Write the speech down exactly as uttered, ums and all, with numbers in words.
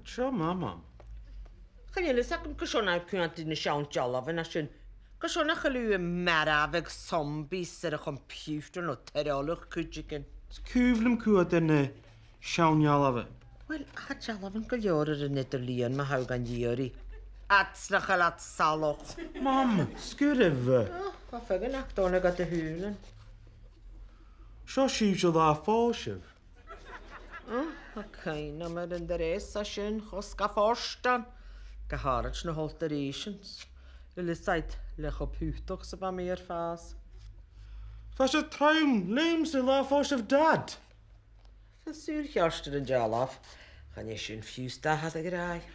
Seo Mama. Chan eil fhios agam carson a chunnaic thu na seann dealbhan sin. Carson nach eil thu a' marbhadh zombies air a' choimpiutair no tairealach cuideigin. 'S cuimhne leam cuid dhe na seann dhealbhan. Uill, tha dealbhan gu leòr air an eadar-lìon ma tha thu gan iarraidh. Ach nach eil iad salach. Mam, sguir a bhith. Ah, tha feadhainn aca dona gad a shùilean. Seo sibhse latha fòidhsimh. Ah, tha cuimhne agam air an dreasa sin, cho sgath fortan. Gu h-àraid na h-olterations. Ri lisaid le cho putach 's a bha mi air fàs. Tha seo trom, leamsa latha fòidhsimh Dad. Tha sùil cheart air an dealbh. Chan e sin fiù 's dè tha iad ag ràdh.